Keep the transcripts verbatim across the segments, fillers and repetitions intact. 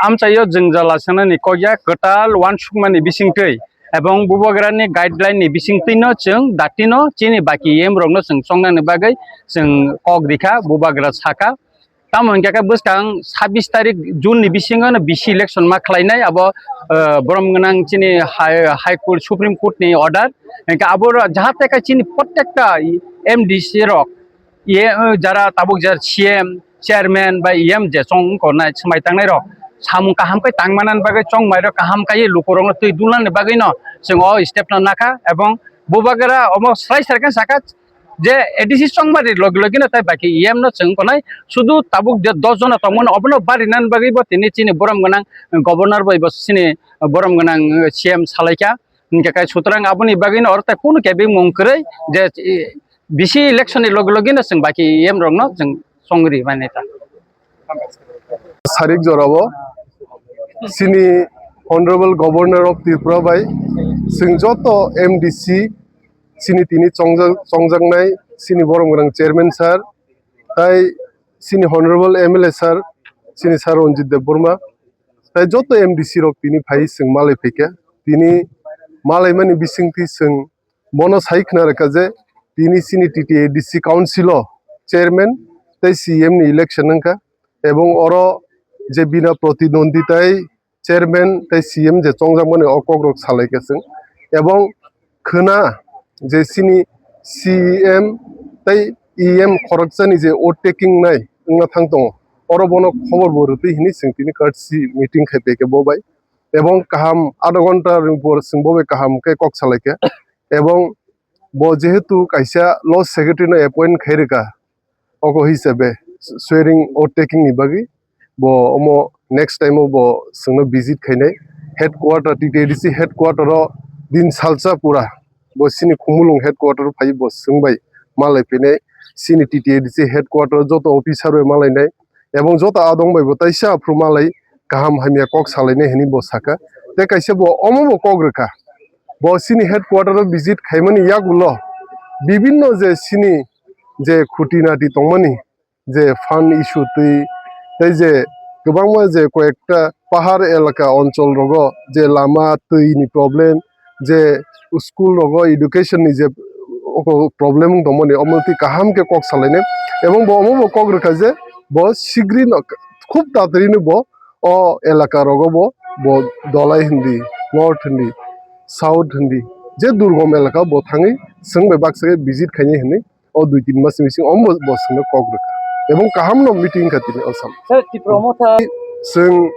Amchaio jwngjala sanani kokya kwtal uansukmani bisingtwi ebong bubagrani guideline ni bisingtwino chwng datino chini baki E M rokno chwng chongnani bagwi chwng kok rikha, bubagra sakha. Tamo hwnkhe khe bwskang sabbish tarik June ni bisingo no bisi election ma khlainai abo, eh, borom gwnang chini High, High Court, Supreme Court ni order. Hwnkhe abo jahate khe chini prottekta M D C rok, ye, eh, jara tabuk jar C M, chairman bai E M je chong wngkha nai swmai tangnai rok samung kaham khe tang manani bagwi chongmai rok kaham kaiwi lukurokno twi dulnani bagwino chwng o step no nakha ebong bubagra omo swrai swrai khe sakha je A D C chongmani logi logi no tai baki E M no chwng konai sudu tabuk je dos jona tongmani obono barinani bagwi bo tini chini borom gwnang governor bai bo chini borom gwnang C M salaikha hwnkhe kai sutrang aboni bagwi no oro tai kunu kebeng mung kwrwi je bisi election ni logi logi no chwng baki E M rok no chwng chongri mani ta. Sarik jorao chini Honorable Governor of Tripura bai chwng joto M D C chini tini chongjak-, chongjaknai chini borom gwnang chairman sir, tai chini honorable M L A sir, chini sir Ranjit Debbarma, tai joto M D C rok tini phai chwng malai phaikha. Tini malaimani bisingtwi chwng bono sai khna rwkha je tini chini T T A D C council o chairman tai C M ni election wngkha, ebong oro je bina protinondhi tai chairman tai C M je chongjakmani o kokrok salaikha chwng. Ebong khwna je chini C M tai E M khoroksani je vote taking nai wngna thang tongo, oro bono khobor bo rwtwi hinwi chwng tini courtesy meeting khai paikha bo bai. Ebong kaham adha ghonta ni por chwng bo bai kaham khe kok salaikha. Ebong bo jehetu kaisa law secretary no appoint khai rwkha, oko hisabe swearing oath taking ni bagwi bo omo next time o bo chwngno visit khainai headquarter, T T A D C headquarter o din salsa pura bo chini Khumulwng headquarter o phai bo chwng bai malai phainai chini T T A D C headquarter o joto officer bai malainai ebong joto adong bai bo taisa aphuru malai kaham hamya kok salainai hinwi bo sakha. Tei kaisa bo omo bo kok rwkha, bo chini headquarter o visit khaimani yagulo bibinno je chini je khuti nati tongmani je fund issue twi tei je kwbangma je koyekta pahar elaka onchol rogo je lama twi ni problem, je school rogo education ni je oko problem wng tongmani omo twi kaham khe kok salainai. Ebong bo omo bo kok rwkha je bo sigri no khub tatari no bo o elaka rogo bo, bo Dholai hindi, North hindi, South hindi, je durgom elaka bo thangwi chwng bai baksa khe visit khainai hinwi o dui tin mas ni bising omo bo chwngno kok rwkha. Ebong kaham no meeting kha tini o sam. Sir, Tipra Motha. Chwng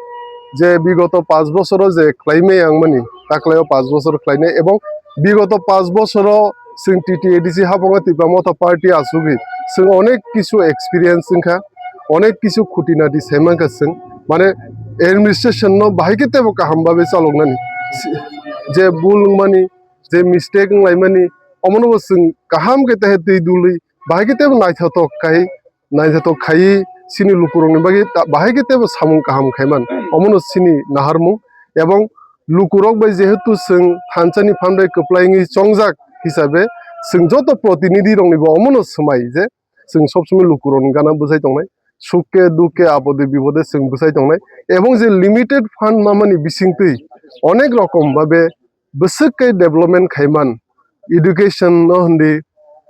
je bigoto panch bosoro je khlaimai ang mani, taklai o panch bosor khlainai ebong bigoto panch bosoro chwng T T A D C habango Tipra Motha party asugwi chwng onek kisu experience wngkha, onek kisu khuti nati saimankha chwng, mane administration no bahai khe tebo kaham babe chaloknani, je bul wngmani, je mistake wnglaimani, omono bo chwng kaham khe tehe twi dului bahai khe tebo naithotok khai, naithotok khaiwi chini lukurokni bagwi ta-, bahai khe tebo samung kaham khaiman, omono chini naharmung. Ebong lukurok bai jehetu chwng thansa ni phan bai kwplai wngwi chongjak hisabe chwng joto protinidhi rokni bo omono swmai je chwng sob somoi lukurokni gana bwsai tongnai, sukhe dukhe apode bipode chwng bwsai tongnai, ebong je limited fund mamani bisingtwi onek rokom babe bwswk khe development khaiman, education no hindi,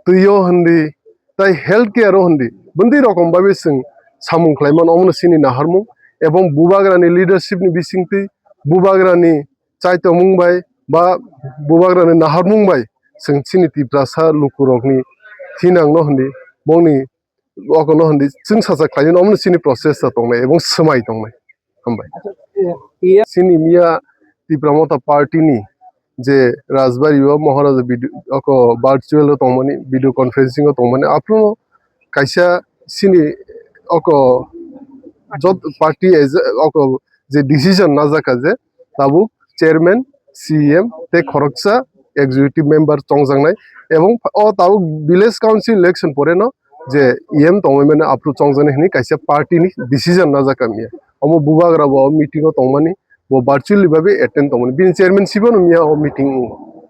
twi o hindi, tai health care o hindi, bwndwi rokom babe chwng samung khlaiman omono chini naharmung, ebong bubagrani leadership ni bisingtwi bubagrani chaitomung bai ba bubagrani naharmung bai chwng chini Tiprasa lukurokni thinangno hindi, bongni okono hindi chwng sacha khlainani omono chini process ta tongnai ebong swmai tongnai. Hambai. Iya. Chini miya Tipra Motha party ni je Rajbari o Maharaja video, oko virtual o tongmani, video conferencing o tongmani, aphuru kaisa chini oko jot party as oko je decision najak kha je tabuk chairman, C M tei khoroksa executive member chongjaknai, ebong o tabuk village council election pore no je E M tongwi mano aphuru chongjaknai hinwi kaisa party ni decision najak kha miya. Omo bubagra bo meeting o tongmani, bo virtually babe attend tongmani, bini chairmanship o no miya o meeting wngo.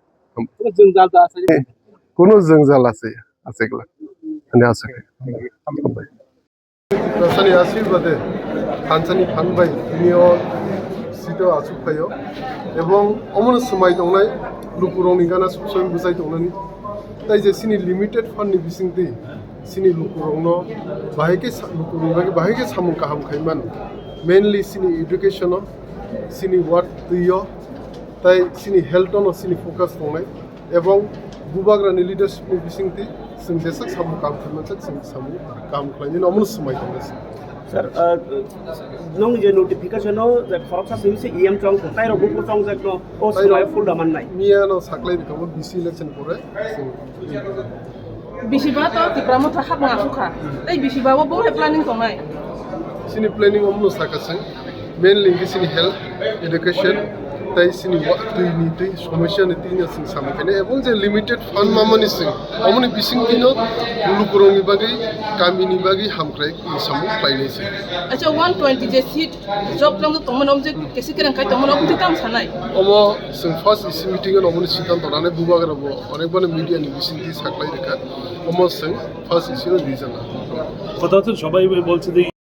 Chwng jal da asai. Kunu jwngjal achai, achaiglak. Ani achai. Hambai. Tiprasani ashirbade, thansani phan bai, tini o seat o achuk phaio. Ebong omono swmai tongnai, lukurokni gana suk soi bwchai tongnani. Tai je chini limited fund ni bisingtwi, chini lukurokno bahai khe sa-, lukurokni bagwi bahai khe samung kaham khai mano. Mainly chini education o, chini ward twi o, tai chini health o no chini focus tongnai. Ebong Bubagrani leadership ni bisingtwi chwng jeswk samung kaham khlaimani, chwng samung kaham khlainani omono swmai tongna se. Sir, uh, nong je notification o je khoroksa simi se E M chong ko, tai rok bukur chong jak no, o swmai full da man nai. Miya no saklai rikamo B C election pore chwng. Bisiba to Tipra Motha hapnga sukha. Tai bisiba o bo he planning tongnai. Chini planning omono sakha chwng. Mainly hwnkhe chini health, education, tai chini wa-, twi ni twi, somosya ni twi no chwng samung khainai. Ebong je limited fund mamani chwng, omoni bisingtwi no lukurokni bagwi, kamini bagwi hamkrai samung khlainai chwng. Acha, one twenty je seat job lang tongmani, om je kesi kereng kai tongmani, om twi tam sanai. Omo chwng first E C meeting o omoni siddhanto nanai, Bubagra bo onek bani media ni bisingtwi saklai rikha. Omo chwng first E C no rijana. কথা তো সবাই বলছে যে